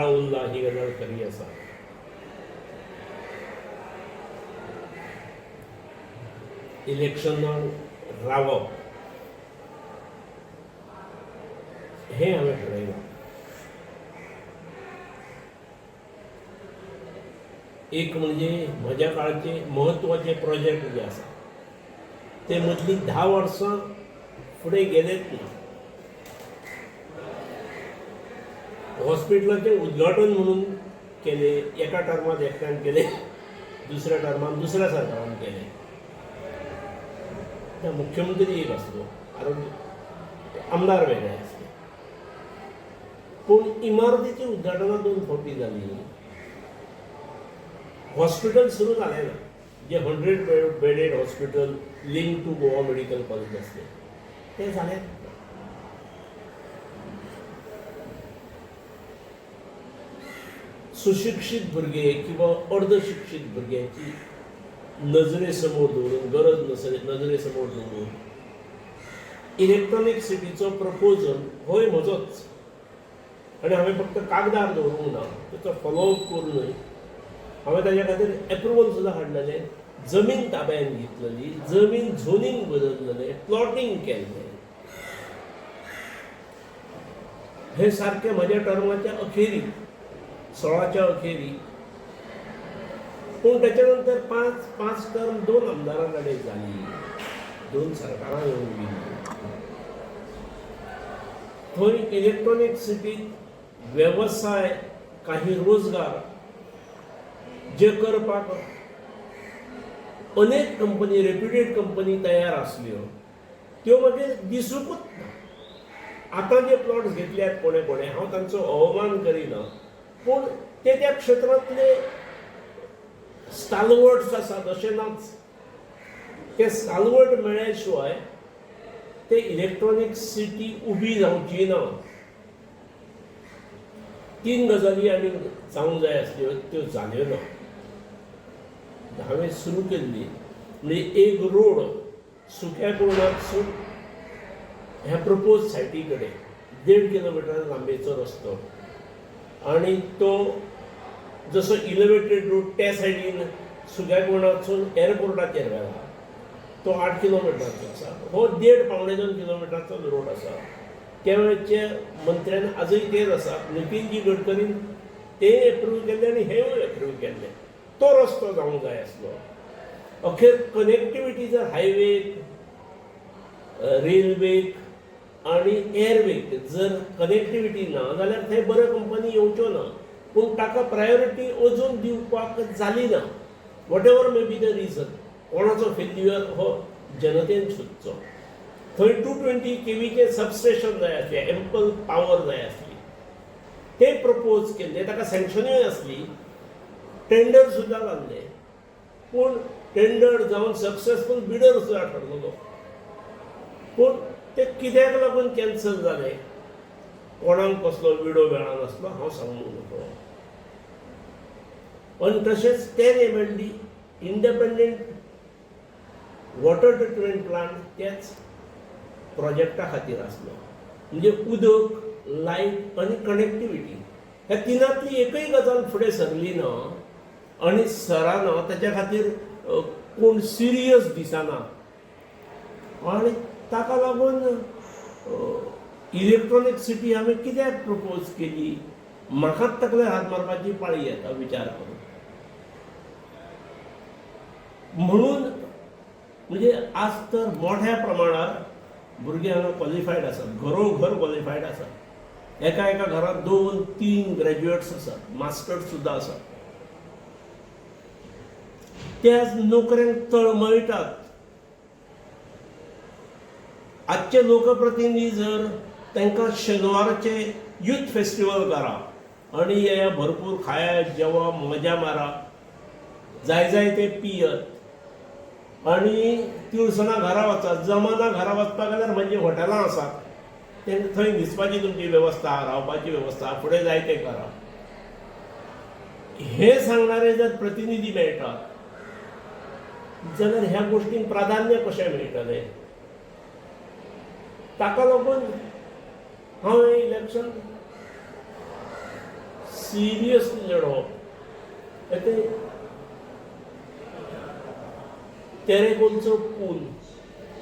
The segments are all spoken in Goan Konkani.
काळ उरला ही गजाल खरी आसा. इलेक्शनाक रावप हें हांवें ठरयलां. एक म्हणजे म्हज्या काळाचे म्हत्वाचे प्रोजेक्ट जे आसा ते मदलीं 10 वर्सां फुडें गेलेच ना. हॉस्पिटलाचें उद्घाटन म्हणून केलें, एका टर्मांत एकट्यान केलें, दुसऱ्या टर्मान दुसऱ्या सरकारान केलें. त्या मुख्यमंत्री एक आसलो, आरोग्य आमदार वेगळे आसले, पूण इमारतीची उद्घाटनां दोन फावटी जाली. हॉस्पिटल सुरू जालें ना, जे 100 bedded hospital link to Goa Medical College आसलें तें जालें ना. सुशिक्षीत भुरगे किंवा अर्धशिक्षीत भुरग्यांची नजरे समोर दवरून, गरज नजरे समोर दवरून इलेक्ट्रॉनीक सिटीचो प्रपोजल होय म्हजोच आनी हांवें फक्त कागदार दवरूंक ना, ताचो फॉलोअप करूनय हांवें ताज्या खातीर एप्रुवल सुद्दां हाडलेलें, जमीन ताब्यान घेतलेली, जमीन झोनींग बदललेलें, प्लॉटींग केल्लें. हे सारकें म्हज्या टर्माच्या अखेरी, 16च्या अखेरी. पूण त्याच्या नंतर पांच पांच टर्म दोन आमदारां कडेन जाली, दोन सरकारां येवन गेली. थंय इलेक्ट्रॉनीक सिटीत वेवसाय, काही रोजगार जे करपाक अनेक कंपनी, रेप्युटेड कंपनी तयार आसल्यो, त्यो मागीर दिसूंकूच ना. आतां जे प्लॉट्स घेतल्यात कोणे कोणे, हांव तांचो अवमान करिना, पूण ते त्या क्षेत्रांतले स्टालवर्ड्स आसात अशें नाच. ते स्टालवर्ड मेळ्ळे शिवाय ते इलेक्ट्रॉनीक सिटी उबी जावची ना. तीन गजाली आनी जावंक जाय आसल्यो, त्यो जाल्यो ना. हांवें सुरू केल्ली म्हणजे एक रोड सुक्या कुर्णातसून ह्या प्रपोज सायटी कडेन 1.5 किलोमिटर लांबेचो रस्तो आनी तो जसो इलेवेटेड रोड त्या सायडीन सुक्या कुर्णातसून एअरपोर्टाचेर व्हेला, तो 8 किलोमिटराचो आसा. हो देड 1.75 किलोमिटराचो रोड आसा. त्या वेळचे मंत्र्यान, आजूय तेच आसा, नितीनजी गडकरीन ते एप्रूव केल्ले आनी हेवूय एप्रूव केल्ले. तो रस्तो जावंक जाय आसलो. अखेर कनेक्टिविटी जर हायवेक, रेल्वेक आनी एअरवेक जर कनेक्टिविटी ना जाल्यार थंय बऱ्यो कंपनी येवच्यो ना. पूण ताका प्रायोरिटी अजून दिवपाक जाली ना. Whatever may be the reason, कोणाचो फेल्युअर हो जनतेन सोदचो. थंय 220 केवीचें सबस्टेशन जाय आसलें, एम्पल पावर जाय आसली, ते प्रपोज केल्ले, ताका सँक्शनूय आसली, टेंडर सुद्दां जाल्लें. पूण टेंडर जावन सक्सेसफूल बिडर सुद्दां ठरलेलो, पूण ते कित्याक लागून कॅन्सल जालें, कोणाक कसलो विडो मेळनासलो, हांव सांगूंक नकळो. आनी तशेंच 10 MLD independent water treatment plant त्याच प्रोजेक्टा खातीर आसलो. म्हणजे उदक, लायट आनी कनेक्टिविटी ह्या तिनांतली एकय गजाल फुडें सरली ना आनी सराना. ताच्या खातीर कोण सिरियस दिसना आनी ताका लागून इलेक्ट्रॉनीक सिटी हांवें कित्याक प्रपोज केली, म्हाकाच तकलेर हात मारपाची पाळी येता विचार करून. म्हणून म्हणजे आज तर मोठ्या प्रमाणार भुरगे हांगा क्वॉलिफायड आसात, घरोघर क्वॉलिफायड आसात. एका एका घरांत दोन तीन ग्रॅज्युएट्स आसात, मास्टर्स सुद्दां आसात. ते आज नोकऱ्यांक तळमळटात. आजचे लोकप्रतिनिधी जर तांकां शेनवारचे युथ फेस्टिवल करा आनी हे भरपूर खाया, जेवा, मजा मारा, जाय जाय ते पियत आनी तिळसना घरा वचात. जमाना घरा वचपाक जाल्यार म्हणजे हॉटेलां आसात, तेंकां थंय न्हिजपाची तुमची वेवस्था, रावपाची वेवस्था, फुडें जाय तें करा. हे सांगणारे जर प्रतिनिधी मेळटात जाल्यार ह्या गोश्टींक प्राधान्य कशें मेळटलें? ताका लागून हांव हें इलेक्शन सिरियसली लढोवप. ते तेरेकोलचो पूल,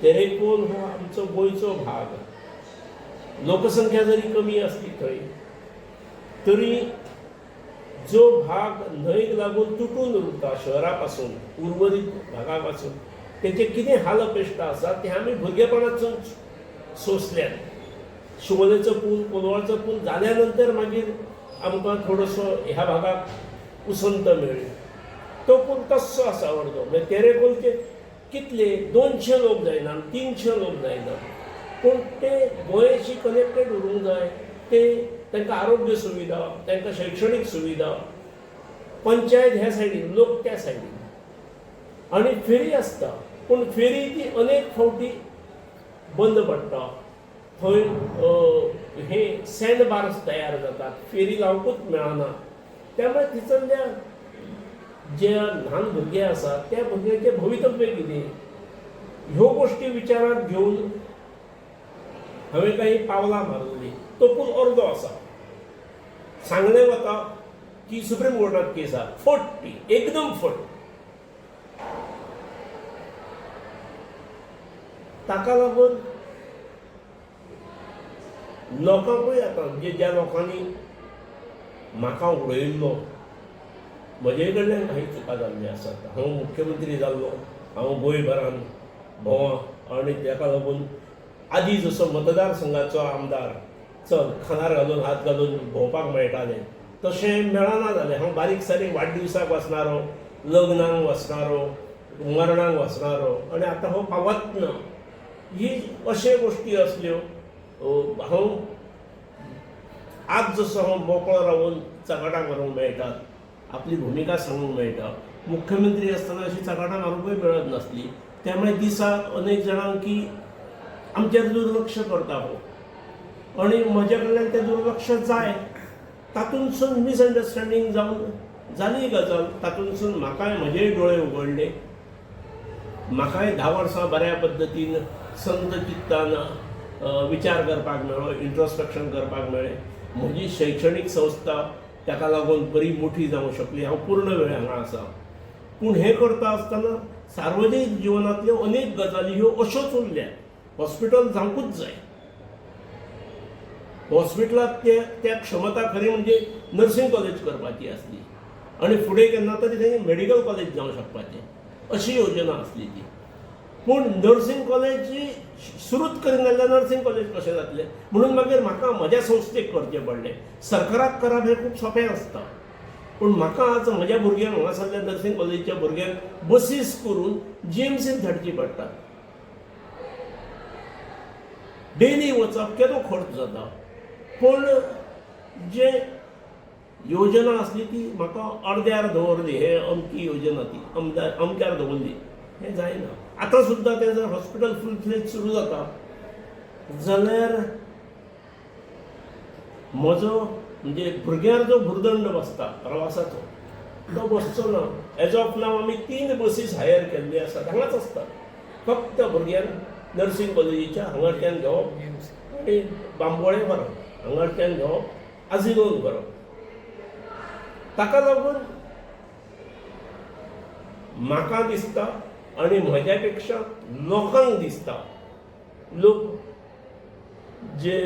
तेरेकोल हो आमचो गोंयचो भाग. लोकसंख्या जरी कमी आसली थंय तरी जो भाग न्हंयक लागून तुटून उरता शहरा पासून, उर्वरीत भागा पासून, तेचे कितें हाल अपेश्टा आसा ते आमी भुरगेपणातसून सोंसल्यात. शिवोलेचो पूल, कोलवाळचो पूल जाल्या नंतर मागीर आमकां थोडोसो ह्या भागाक उसंत मेळ्ळी. तो पूल तस्सो आसा अर्दो. म्हणजे तेरेकोलचे कितले 200 लोक जायना, 300 लोक जायना, पूण ते गोंयशी कनेक्टेड उरूंक जाय. ते तांकां आरोग्य सुविधा, तांकां शैक्षणीक सुविधा, पंचायत ह्या सायडीन, लोक त्या सायडीन, आनी फेरी आसता. पूण फेरी ती अनेक फावटी बंद पडटा. थंय हे सँड बार्स तयार जातात, फेरी लावंकूच मेळना. त्यामुळे थंयसरल्या जे ल्हान भुरगे आसात त्या भुरग्यांचें भवितव्य कितें, ह्यो गोश्टी विचारांत घेवन हांवें काही पावलां मारली. तो पूल अर्दो आसा. सांगलें वता की सुप्रीम कोर्टात केस आसा. फट ती, एकदम फट. ताका लागून लोकांकूय आतां म्हणजे ज्या लोकांनी म्हाका उडयल्लो, म्हजे कडल्यान काही चुका जाल्ल्यो आसात. हांव मुख्यमंत्री जाल्लो, हांव गोंयभरान भोंवा आनी ताका लागून आदी जसो मतदारसंघाचो आमदार चल खांदार घालून हात घालून भोंवपाक मेळटालें तशें मेळना जालें. हांव बारीक सारीक वाडदिवसाक वचणारो, लग्नाक वचणारो, मरणाक वचणारो आनी आतां हांव पावत ना. ही अशे गोश्टी असल्यो. हांव आज जसो हांव मोकळो रावन चकाटां मारूंक मेळटात, आपली भुमिका सांगूंक मेळटा, मुख्यमंत्री आसतना अशी चकाटां मारूंकूय मेळत नासली. त्यामुळे दिसाक अनेक जाणांक की आमचेर दुर्लक्ष करता हो आनी म्हज्या कडल्यान तें दुर्लक्ष जाय, तातूंतसून मिसअंडरस्टँडींग जावन जाली गजाल. तातूंतसून म्हाकाय म्हजेय दोळे उगडले. म्हाकाय 10 वर्सां बऱ्या पद्दतीन संत चित्तान विचार करपाक मेळ्ळो, इंट्रोस्पेक्शन करपाक मेळ्ळें. म्हजी शैक्षणीक संस्था ताका लागून बरी मोठी जावंक शकली. हांव पूर्ण वेळ हांगा आसा. पूण हें करता आसतना सार्वजनीक जिवनांतल्यो अनेक गजाली ह्यो अश्योच उरल्यात. हॉस्पिटल जावंकूच जाय. हॉस्पिटलांत ते त्या क्षमता खरी म्हणजे नर्सिंग कॉलेज करपाची आसली आनी फुडें केन्ना तरी थंय मेडिकल कॉलेज जावंक शकपाचें अशी योजना आसली ती. पूण नर्सिंग कॉलेज सुरूच करिना जाल्यार नर्सिंग कॉलेज कशें जातलें? म्हणून मागीर म्हाका म्हज्या संस्थेक करचें पडलें. सरकाराक करप हें खूब सोंपें आसता, पूण म्हाका आज म्हज्या भुरग्यांक, हांगासरल्या नर्सिंग कॉलेजीच्या भुरग्यांक बसीस करून जीएमसींत धाडची पडटा. डेली वचप केदो खर्च जाता. पूण जे योजना आसली ती म्हाका अर्द्यार दवरली. हे अमकी योजना ती अमक्यार दवरली, हें जायना. आतां सुद्दां तें जर हॉस्पिटल फूल फ्लेज सुरू जाता जाल्यार म्हजो म्हणजे भुरग्यांर जो भुरदंड बसता प्रवासाचो तो बसचो ना. एज ऑफ नाव आमी 3 बसीस हायर केल्ली आसात, हांगाच आसतात. फक्त भुरग्यांक नर्सिंग कॉलेजीच्या हांगाच्यान घेवप आनी बांबोळे व्हरप, हांगाच्यान घेवप आजिलोन व्हरप. ताका लागून म्हाका दिसता आनी म्हज्या पेक्षा लोकांक दिसता, लोक जे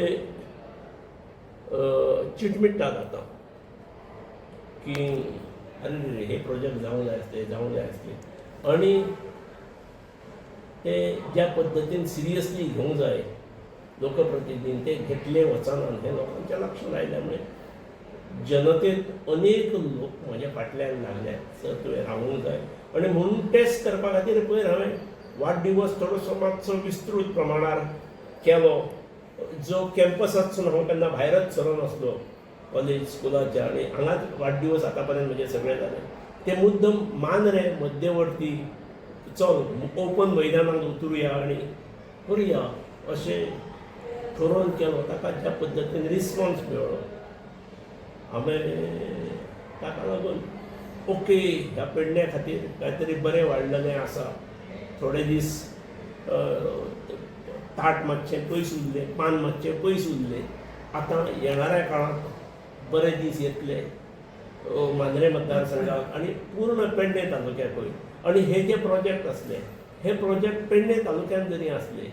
चिटमिट्टात आतां की अरे हे प्रोजेक्ट जावंक जाय आसले, जावंक जाय आसले, आनी ते ज्या पद्दतीन सिरियसली घेवंक जाय लोकप्रतिनिधीन ते घेतले वचना हें लोकांच्या लक्षांत आयल्या मुळे जनतेत अनेक लोक म्हज्या फाटल्यान लागल्यात, सर तुवें रावूंक जाय. आनी म्हणून टेस्ट करपा खातीर पयर हांवें वाडदिवस थोडोसो मातसो विस्तृत प्रमाणार केलो. जो कॅम्पसांतसून हांव केन्ना भायरच सरनासलो कॉलेज स्कुलाच्या, आनी हांगाच वाडदिवस आतां पर्यंत म्हजे सगळे जाले. ते मुद्दम मान रे मध्यवर्ती चल ओपन मैदानांत उतरुया आनी करुया अशें ठरोवन केलो. ताका ज्या पद्दतीन रिस्पॉन्स मेळ्ळो हांवें ताका लागून ओके ह्या पेडण्या खातीर कांय तरी बरें वाडलेलें आसा. थोडे दीस ताट मातशें पयस उरलें, पान मातशें पयस उरलें. आतां येणाऱ्या काळांत बरे दीस येतले. मांद्रें मतदारसंघाक आनी पूर्ण पेडणे तालुक्याकूय. आनी हे जे प्रोजेक्ट आसले हे प्रोजेक्ट पेडणे तालुक्यान जरी आसले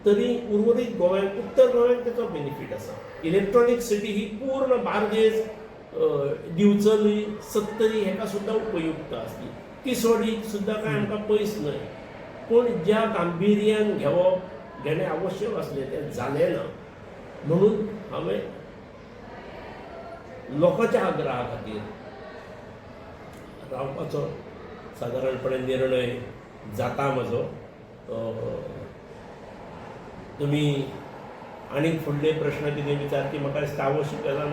तरी उर्वरीत गोव्याक, उत्तर गोव्याक तेचो बेनिफीट आसा. इलेक्ट्रॉनीक सिटी ही पूर्ण बार्देज, दिवचली, सत्तरी हेका सुद्दां उपयुक्त आसली. तिसवाडी सुद्दां कांय आमकां पयस न्हय. पूण ज्या गांभिर्यान घेवप घेणें आवश्यक आसलें तें जालें ना. म्हणून हांवें लोकांच्या आग्रहा खातीर रावपाचो सादारणपणे निर्णय जाता म्हजो. तुमी आनीक फुडले प्रश्न कितें विचारती म्हाका दिसता आवश्यक ना.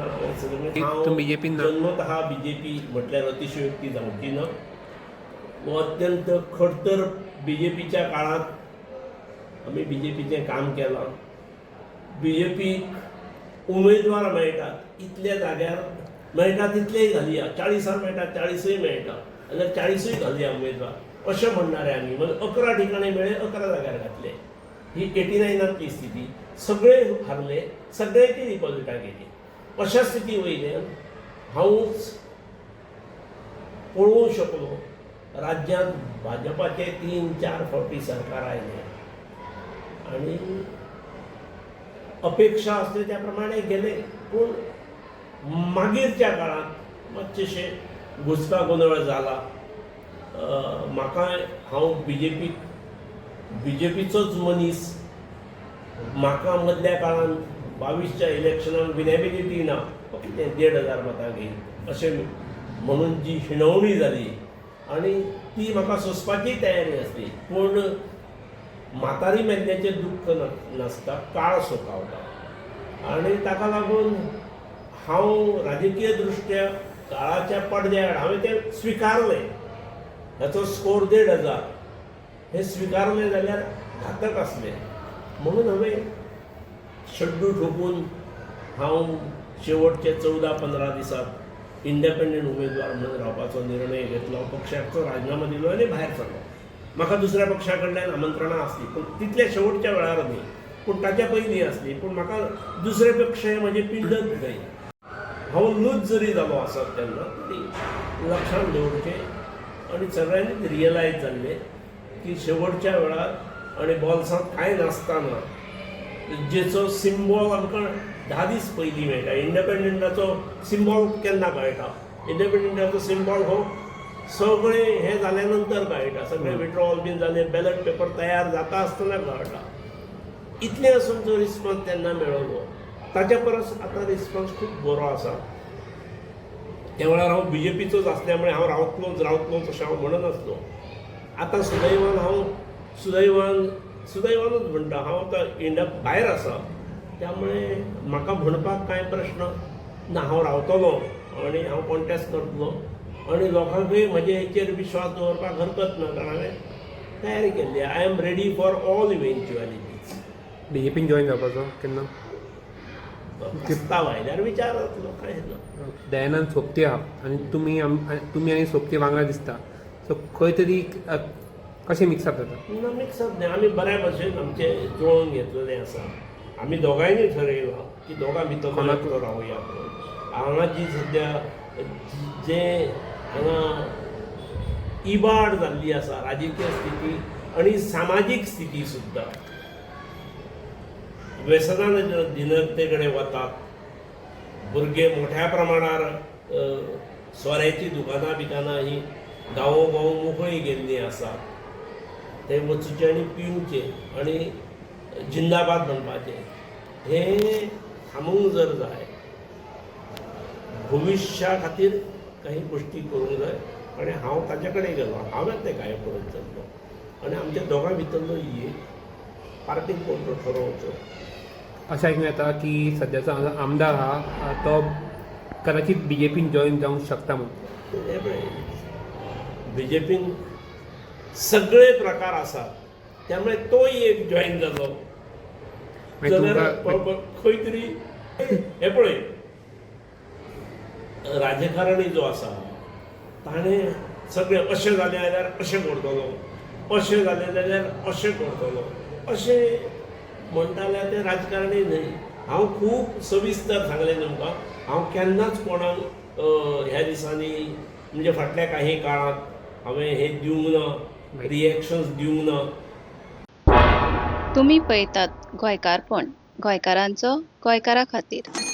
हांव तूं बीजेपीन ना? जन्मतः बीजेपी म्हटल्यार अतिशयोक्ती जावची ना. हो अत्यंत खडतर बीजेपीच्या काळांत आमी बीजेपीचें काम केलां. बीजेपीक उमेदवार मेळटात इतल्या जाग्यार मेळटा तितलेय घालया, 40 मेळटा 40 मेळटा जाल्यार 40 घालया उमेदवार अशें म्हणणारे आमी. म्हणजे 11 ठिकाणी मेळ्ळे, 11 जाग्यार घातले. ही 89 स्थिती, सगळे हारले, सगळ्याची डिपॉझिटां गेली. अशा स्थिती वयल्यान हांवूच पळोवंक शकलो राज्यांत भाजपाचे 3-4 फावटी सरकार आयलें आनी अपेक्षा आसली त्या प्रमाणे गेले. पूण मागीरच्या काळांत मातशें घुस्पा गोंदळ जाला. म्हाका हांव बीजेपीचोच मनीस, म्हाका मदल्या काळांत 22च्या इलेक्शनाक विनेबिलिटी ना, कितें 1500 मतां घेयत अशें म्हणून जी हिणवणी जाली आनी ती म्हाका सोंसपाचीय तयारी आसली. पूण म्हातारी मेल्ल्याचें दुख्ख नासता, काळ सोकावता आनी ताका लागून हांव राजकीय दृश्ट्या काळाच्या पडद्या आड हांवें तें स्विकारलें. हाचो स्कोर 1500 हें स्विकारलें जाल्यार घातक आसलें. म्हणून हांवें शड्डू ठोकून हांव शेवटचे 14-15 दिसांत इंडिपेंडंट उमेदवार म्हणून रावपाचो निर्णय घेतलो. पक्षाचो राजिनामो दिलो आनी भायर सरलो. म्हाका दुसऱ्या पक्षा कडल्यान आमंत्रणां आसलीं, पूण तितल्या शेवटच्या वेळार न्ही, पूण ताच्या पयलीं आसली. पूण म्हाका दुसरे पक्ष हे म्हजें पिंडत न्हय. हांव लूज जरी जालो आसत तेन्ना तरी लक्षांत दवरचें आनी सगळ्यांनीच रियलायज जाल्लें की शेवटच्या वेळार आनी बॉल्सांत कांय नासतना जेचो सिम्बॉल आमकां 10 दीस पयलीं मेळटा. इंडिपेंडंटाचो सिम्बॉल केन्ना कळटा? इंडिपेंडंटाचो सिम्बॉल हो सगळें हें जाल्या नंतर कळटा. सगळें विड्रॉल बीन जालें, बॅलट पेपर तयार जाता आसतना कळटा. इतलें आसून जो रिस्पॉन्स तेन्ना मेळ्ळो ताच्या परस आतां रिस्पॉन्स खूब बरो आसा. त्या वेळार हांव बीजेपीचोच आसल्या मुळे हांव रावतलोच रावतलोच अशें हांव म्हणनासलो. आतां सुदैवान हांव सुदैवानूच म्हणटा, हांव आतां इंडिया भायर आसा, त्यामुळे म्हाका म्हणपाक कांय प्रश्न ना. हांव रावतलो आनी हांव कॉन्टेस्ट करतलो आनी लोकांकूय म्हजे हेचेर विश्वास दवरपाक हरकत ना, कारण हांवें तयारी केल्ली. I am ready for all eventualities. बीजेपीन join जावपाचो केन्ना? प्रस्ताव आयल्यार विचार जातलो, कांय ना. दयानंद सोबती आहा आनी तुमी आनी सोबती वांगडा दिसता, सो खंय तरी कशें मिक्सअप जाता? ना, मिक्सअप न्ही. आमी बऱ्या भशेन आमचें जुळोवन घेतलेलें आसा. आमी दोगांयनी ठरयलां की दोगां भितर कोणाक- एकटो रावया म्हणून. हांगा जी सद्या जे हांगा इबाड जाल्ली आसा राजकीय स्थिती आनी सामाजीक स्थिती सुद्दां, व्यसनान दिनते कडेन वतात भुरगे मोठ्या प्रमाणार, सोऱ्याची दुकानां बिकानां ही गांवो गांव मोकळी गेल्लीं आसा. ते वचचें आनी पिवचें आनी जिंदाबाद म्हणपाचें. हें थांबोवंक जर जाय, भविश्या खातीर काही गोश्टी करूंक जाय आनी हांव ताचे कडेन गेलो. हांवें तें काय पळयत चल्लो आनी आमच्या दोगां भितरलो एक पार्टीन कोण तो ठरोवचो. अशें आयकूंक येता की सद्याचो हांगा आमदार आहा तो कदाचित बीजेपीन जॉयन जावंक शकता म्हणून. हे पळय, बीजेपीन सगळे प्रकार आसात, त्यामुळे तोय एक जॉईन जालो मागीर जाल्यार तुमकां खंय तरी हे पळय, राजकारणी जो आसा ताणें सगळें अशें जालें जाल्यार अशें करतलो, अशें जालें जाल्यार अशें करतलो अशें म्हणटा जाल्यार तें राजकारणी न्हय. हांव खूब सविस्तर सांगलें तुमकां, हांव केन्नाच कोणाक ह्या दिसांनी म्हणजे फाटल्या काही काळांत हांवें हें दिवंक ना, रिएक्शन्स दिवंक ना. तुमी पळयतात गोंयकारपण, गोंयकारांचो गोंयकारा खातीर.